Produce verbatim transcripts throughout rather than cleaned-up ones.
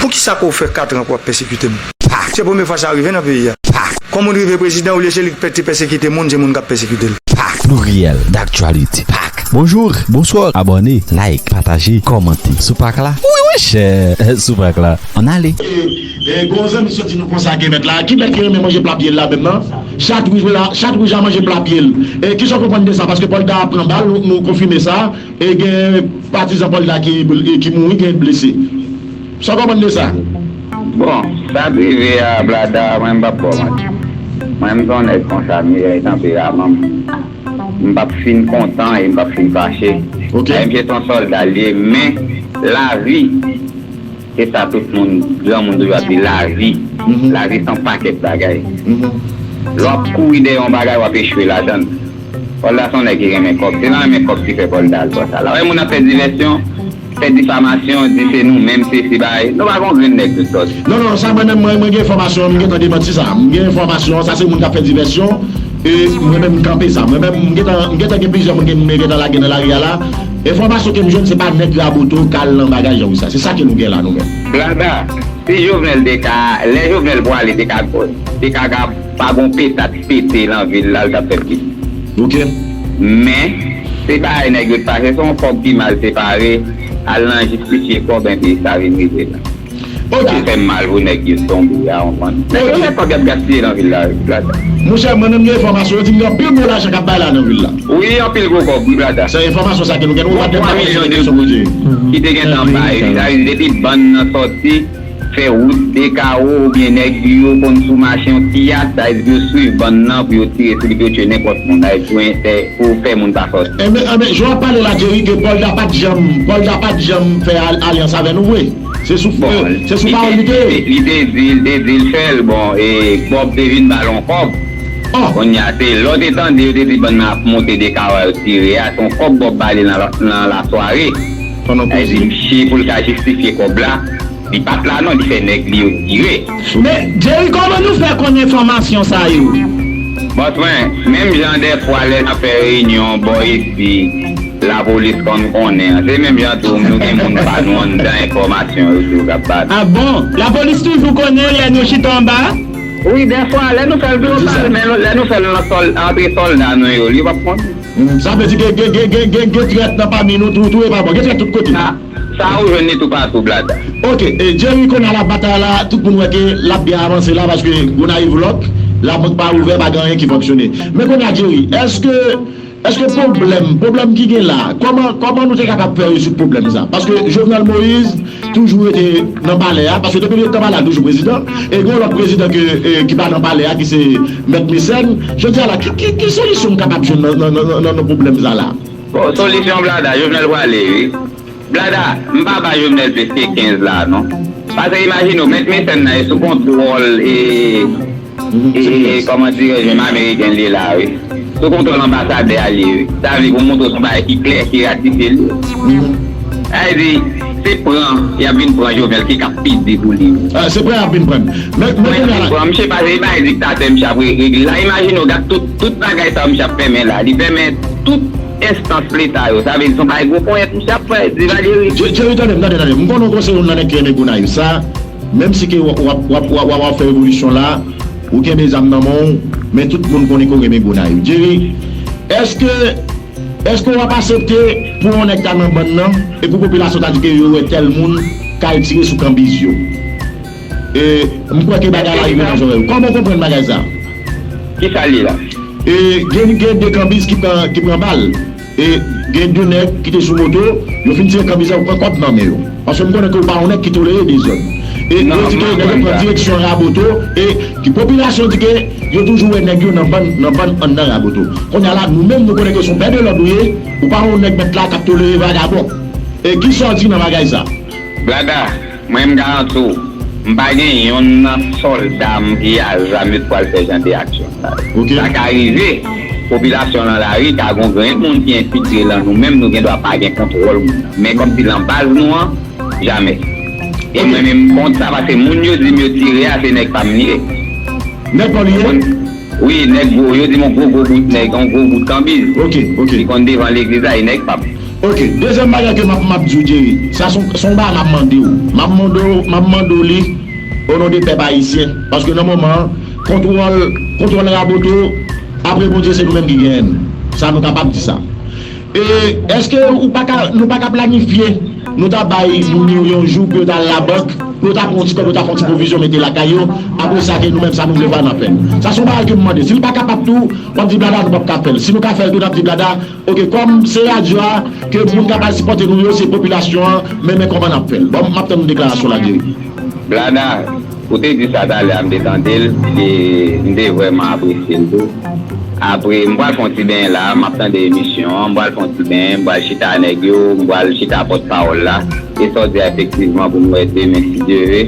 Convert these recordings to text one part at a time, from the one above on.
Poukisa ke w fè kat an ke w ap pèsekite m? Se premye fwa sa rive nan peyi a. Kòm moun rive prezidan, olye se li k pè- te pèsekite moun, se moun k ap pèsekite l. Pluriel d'actualité. Bonjour, bonsoir, abòne, like, pataje, kòmante. Sou pak la? Wi, wi, chè, sou pak la. Ann ale. E, e, gon zanmi soti nou konsa ke mèt la. Ki mèt ki renmen manje pla pye l la menm nan? Chat wouj la, chat wouj la manje pla pye l. E kisa w konprann de sa? Paske Pòlda pran bal, nou, nou konfime sa. E gen patizan Pòlda ki, ki mouri, gen blese. Sa w konprann de sa? Bon, sa k rive a, Blada, mwen m p ap ba w manti. Mwen m se yon nèg konsa, m gen tanperaman m. M p ap fin kontan e m p ap fin fache. Ok. Paske m se yon sòlda l ye, men lavi, se sa tout moun, granmoun toujou ap di, lavi. Mhm. Lavi se yon pakèt bagay. Mhm. Lè w ap kouri dèyè yon bagay, w ap echwe ladan l. Pòlda se yon nèg ki renmen kòb. Se nan renmen kòb ki fè Pòlda al konsa. Lè w wè moun ap fè divèsyon, fè difamasyon, di se nou menm, se, se bagay. Nou pa gon grenn nèg tout sòt. Non, non, sa mwen menm, mwen, mwen gen enfòmasyon, m gentan demanti sa. M gen enfòmasyon, sa se moun k ap fè divèsyon, e mwen menm m kanpe sa. Mwen menm, m gentan, m gentan gen plizyè moun ke m gentan lage nan lari a la. Enfòmasyon ke m jwenn, se pa nèg Raboto k al nan bagay jan wi sa. Se sa ke nou gen la, nou menm. Blada, si Jovenel te ka, lè Jovenel pwale, te ka, te ka, ka pa gon petat pete nan vil la, l t ap fè plis. Ok. Men, se bagay nèg yo t pase, se yon kòb ki mal separe, al nan jistifye kòb, enpi sa vin rive la. Ok. Sa fè m mal pou nèg yo tonbe a, w konprann. Nèg yo gen kòb y ap gaspiye nan vil la, wi, Blada. Monchè, mwen menm gen enfòmasyon, yo di m gen anpil gwo lajan k ap bay la nan vil la. Wi, anpil gwo kòb, wi, Blada. Se enfòmasyon sa ke nou gen, nou pa t twa milyon de goud ki te gentan bay, wi, sa vle di depi bann nan sòti, fè wout, de kawo, oubyen nèg yo konn sou mache yon ti yas, sa vle di yo swiv bann nan pou yo tire sou li, pou yo tiye nenpòt moun, sa vle di pou, pou fè moun pa sòti. Enben, enben, jan w ap pale la, Jerry, ke Pòlda pa t janm, Pòlda pa t janm fè al-, alyans avè nou vre. Se sou, bon, se sou pawòl li te ye. Li te di, li te di l fè l, bon, e Bob te vin ba l yon kòb. Oh. Kounye a, se lè w te tande yo te di bann nan ap monte de kawo a yo tire a, se yon kòb Bob ba li nan, nan lasware. Pandan koze. Misye pou l ka jistifye kòb la, li pa t la non, li fè nèg li yo tire. Men, Jerry, kòman nou fè konn enfòmasyon sa yo? Bòs mwen, menm jan dèfwa lè n ap fè reyinyon bò isi, lapolis konn konnen an, se menm jan tou nou gen moun pa nou anndan enfòmasyon yo tou k ap bat. Ah bon? Lapolis toujou konnen lè nou chita anba? Wi, dèfwa, lè nou fè l tou yo pale, men lè nou fè l nan sòl, antre sòlda nou yo, li p ap konnen. Hmm, sa vle di gen, gen, gen, gen, gen, gen trèt nan pami nou tou, tou e pa bò. Gen trèt tout kote. Sa, sa ou jwenn li toupatou, Blada. Ok, e, Jerry, kounye a la, batay la, tout moun wè ke l ap byen avanse la, paske Gonayiv lòk, labank pa ouvè, pa gen anyen ki fonksyone. Men kounye a, Jerry, èske, èske pwoblèm, pwoblèm ki gen la, kòman, kòman nou te kapab fè rezoud pwoblèm sa? Paske Jovenel Moïse, toujou rete nan palè a, paske depi li rete nan palè a, li toujou prezidan. E gen yon lòt prezidan ke, e, ki pa nan palè a, ki se Mèt Mecène. Jodi a la, ki, ki, ki solisyon nou kapab jwenn nan, nan, nan, nan, nan pwoblèm sa la? Bon, solisyon, Blada, Jovenel prale, wi. Blada, m pa ba Jovenel plis ke kenz la, non. Paske imajine w, Mèt Mecène nan e sou kontwòl, e, e, e, kòman dirèj menm, ameriken li la, wi. Sou kontwòl anbasadè a li ye, wi. Sa vle di pou montre w se yon bagay ki klè, ki ratifye li. Sa vle di, se pran, y ap vin pran Jovenel ki k ap pi di pou li. Ah, se pran y ap vin pran. Men, men kounye a la. Pran misye pase, li pa diktatè misye ap re-, regle la. Imajine w, gad tout, tout bagay sa yo misye ap fèmen la. Li fèmen tout enstans leta yo. Sa vle di, se yon bagay gwo ponyèt misye ap fè, Divalyeris. Jerry, tande m, tande, tande m. M konnen w se youn nan nèg ki renmen Gonayiv. Sa, menm si ke w ap, w ap, w ap, w ap, w ap fè revolisyon la, ou kenbe zam nan men w, men tout moun konnen ke w renmen Gonayiv. Jerry, èske, èske w ap aksepte pou yon nèg ta nan bann nan, e pou popilasyon ta di ke yo wè tèl moun k al tire sou kanbiz yo? E, m kwè ke bagay la rive nan zòrèy ou. Kòman w konprann bagay sa? Kisa l ye la? E, gen, gen de kanbiz ki pran, ki pran bal. E gen de nèg ki te sou moto, yo fin tire kanbiz la, yo pran kòb nan men yo. Paske m konnen ke w pa yon nèg ki tolere dezòd. E yo di ke nèg yo pran direksyon Raboto, e ki popilasyon di ke yo toujou wè nèg yo nan bann, nan bann anndan Raboto. Kounye a la, nou menm, nou konnen ke se yon pè de lòd ou ye, ou pa yon nèg mèt la k ap tolere vagabon. E kisa w di nan bagay sa? Blada, mwen m garanti w, m pa gen yonn nan sòlda m ki a zam yo t pral fè jan de aksyon sa yo. Ok. Sa ka rive, popilasyon nan lari ka gon grenn moun ki enfiltre lan nou menm, nou gen dwa pa gen kontwòl moun nan. Men kòmsi lan baz nou an, jamè. E mwen menm m kont sa, paske moun yo di m yo tire a, se nèg pa m li ye. Nèg pa w li ye? Wi, nèg gwo, yo di m yon gwo, gwo bout nèg, yon gwo bout kanbiz. Ok, ok. Li konn devan legliz la, e nèg pa m. Ok, dezyèm bagay ke m ap, m ap di w, Jerry, sa se yon, se yon bagay m ap mande w. M ap mande w, m ap mande w li o non de pèp ayisyen. Paske nan moman an, kontwòl, kontwòl Raboto, apre Bondye, se nou menm ki genyen l. Sa nou kapab di sa. E èske ou pa ka, nou pa ka planifye, nou ta bay moun yo yon jou pou yo ta al labank, pou yo ta pran yon ti kòb, yo ta fè yon ti pwovizyon, mete lakay yo, apre sa ke nou menm sa nou vle fè n ap fè l. Sa se yon bagay ke m mande. Si l pa kapab tou, w ap di Blada, nou p ap ka fè l. Si nou ka fè l tou, n ap di Blada, ok, kòm se radyo a, ke moun k ap al sipòte nou yo, se popilasyon an, men, men kòman n ap fè l. Bon, m ap tann deklarasyon la, Jerry. Blada, ou te di sa talè a, m te tande l, e m te vrèman apresye l tou. Apre, m pral fè yon ti benyen la, m ap tande emisyon an, m pral fè yon ti benyen, m pral chita nèg yo, m pral chita pòtpawòl la. E sa w di a, efektivman, pou n wè demen, si Dye ve,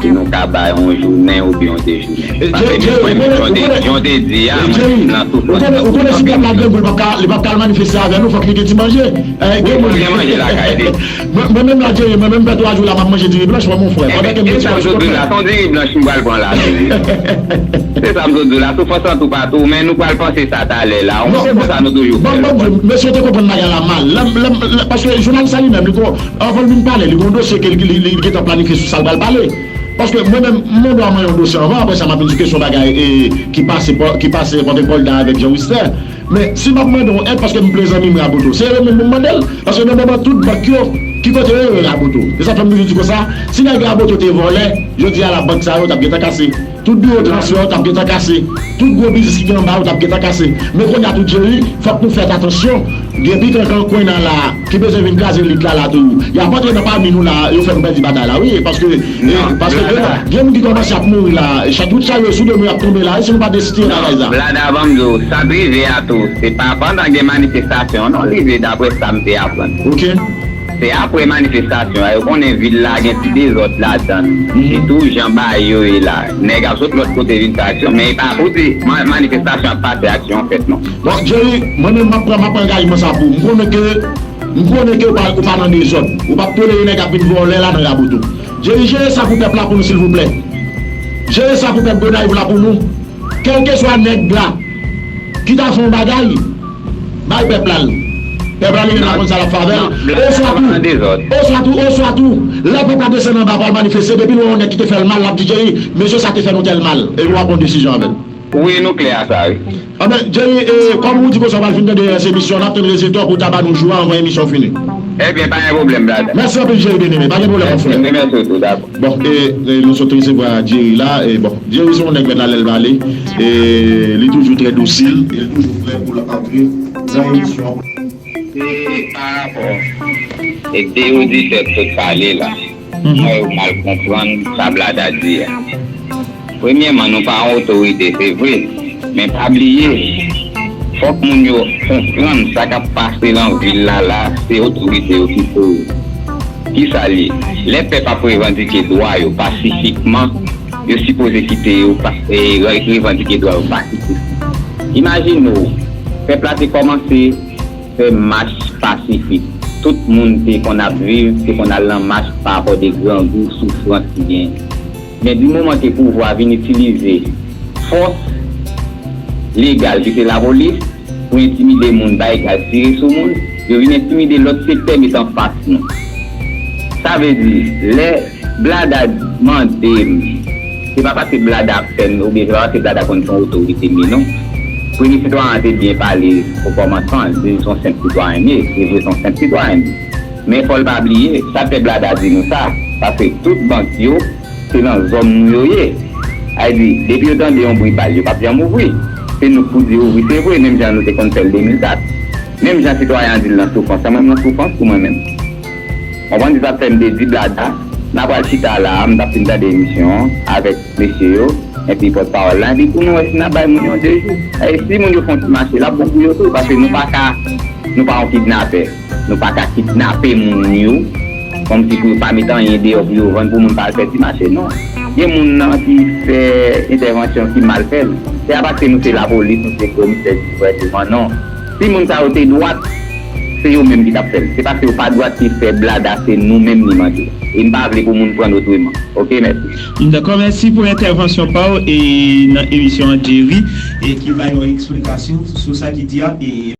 si nou ka bay yon jounen oubyen yon de jounen. Paske m konprann jan w te di a, mwen menm nan soufrans. Ou konnen, ou konnen si pèp la grangou, li p ap ka, li p ap ka al manifeste avè nou, fòk li gen ti manje. Wi, fòk gen manje lakay li. Mwen, mwen menm la, Jerry, mwen menm fè twa jou la, m ap manje diri blanch, mwen, mon frè. Pandan ke m te sou la, se sa m sot di w la, se yon diri blanch m pral pran la, Jerry. Se sa m sot di w la, soufrans lan toupatou, men nou pral panse sa talè la. Se konsa nou toujou fè l. Bon, bon, mesye te konprann bagay la mal. Lè, lè, lè, paske jounalis la li menm, li kon, anvan l vin pale, li gon dosye ke li, li, li gentan planifye sou sa l pral pale. Paske mwen menm, m mande w a mwen yon dosye anvan, apre sa m ap vin sou kesyon bagay e, ki pase, ki pase Pòtepòl da avèk Jean Wister. Men si m ap mande yon èd, paske m vle zanmi m Raboto, se yo menm pou m mande l. Paske nan moman tout bank yo, ki kote yo ye Raboto? E sa fè m toujou di konsa, si nèg Raboto te vòlè, jodi a la bank sa yo t ap gentan kase. Tout biwo transfè yo t ap gentan kase. Tout gwo biznis ki gen anba yo t ap gentan kase. Men kounye a tou, Jerry, fòk nou fè atansyon. Gen pikan kan kwen nan la, ki bezwen vin kraze lit la, la tou. Y ap antre nan pami nou la, yo fè nou pèdi batay la, wi, paske, e, paske gen, gen moun ki kòmanse ap mouri la, chak bout chay yo sou do nou y ap tonbe la, e si nou pa desitire bagay sa. Blada, ban m di w, sa t rive a tou, se pa pandan gen manifestasyon, non, li rive daprè sa m te aprann. Ok. Se apre manifestasyon an, yo konnen vil la gen ti dezòd ladan l. Mhm. Sitou jan bagay yo ye la. Nèg ap sot lòt kote vin fè aksyon, men e pa pou di ma-, manifestasyon ap pase, aksyon an fèt, non. Bon, Jerry, mwen menm m ap pran, m ap pran angajman sa pou ou. M konnen ke, m konnen ke ou pa, ou pa nan dezòd. Ou p ap tolere nèg ap vin vòlè la nan Raboto. Jerry, jere sa pou pèp la pou nou, silvouplè. Jere sa pou pèp Gonayiv la pou nou. Kèlkeswa nèg la ki ta fè yon bagay, bay pèp la l. Pèp la li menm ap konn sa l ap fè avè l. Oswa tou, oswa tou, oswa tou, lè pèp la desann anba pou al manifeste, depi l wè yon nèg ki te fè l mal, l ap di, Jerry, mesye sa te fè nou tèl mal. Epi w ap pran desizyon avè l. Wi, nou klè a sa, wi. Anben, Jerry, e, kòm ou di konsa w pral fin tande rès emisyon an, n ap tann rezilta w pou w ta ba nou jou a anvan emisyon an fini. Ebyen, pa gen pwoblèm, brother. Mèsi anpil, Jerry Bien-Aimé. Pa gen pwoblèm, mon frè. Mèsi, mèsi tou, dakò. Bon, e, e, nou sot resevwa Jerry la, e, bon, Jerry se yon nèg mèt la lè l pale, e, li toujou trè dosil, e li toujou prè pou l antre nan emisyon an. Se pa rapò e de ou disèt sot pale la. Mwen yo mal konprann sa Blada di a. Premyèman, nou pa yon otorite, se vre, men pa bliye, fòk moun yo konprann sa k ap pase nan vil la la, se otorite yo ki fè yo. Kisa l ye? Lè pèp ap revandike dwa yo pasifikman, yo sipoze kite yo pa, e, re-, revandike dwa yo pasifikman. Imajine w, pèp la te kòmanse fè mach pasifik. Tout moun te konn ap viv, te konn al nan mach pa rapò de grangou, soufrans ki genyen. Men di moman ke pouvwa vin itilize fòs legal ki se lapolis pou entimide moun, bay gaz, tire sou moun, yo vin entimide lòt sektè met anfas nou. Sa vle di, lè Blada mande m, se pa paske Blada ap fè m, oubyen se pa paske Blada konn se yon otorite m ye non. Premye sitwayen an te byen pale o kòmansman, li di m se yon senp sitwayen m ye, se vre se yon senp sitwayen m ye. Men fò l pa bliye, sa k fè Blada di nou sa, paske tout bank yo, se nan zòn nou yo ye. Sa vle di, depi yo tande yon bri bal, yo p ap janm ouvri. Se nou k pou di ouvri, se vre, menm jan nou te konn fè l de mil kat. Menm jan sitwayen an di l nan soufrans, mwen menm nan soufrans pou mwen menm. Konprann, se sa k fè m te di Blada, n a pral chita la a, m t ap fin tande emisyon an avèk mesye yo, epi pòtpawòl la, epi pou nou wè si n ap bay moun yo de jou. E si moun yo fè yon ti mache, l ap bon pou yo tou, paske nou pa ka, nou pa yon kidnapè. Nou pa ka kidnape moun yo, kòmsi pou yo pa met anyen deyò pou yo vann pou moun pa al fè ti mache, non. Gen moun nan ki fè entèvansyon ki mal fè l. Se pa paske nou se lapolis, nou se komisè, jis, prèske, non. Si moun sa yo te dwat, se yo menm ki t ap fè l. Se paske yo pa dwat ki fè Blada se nou menm li mande. E m pa vle pou moun pran n otreman. Oke, mèsi. M dakò, mèsi pou entèvansyon pa w e nan emisyon an, Jerry, e ki bay yon eksplikasyon sou sa ki di a, e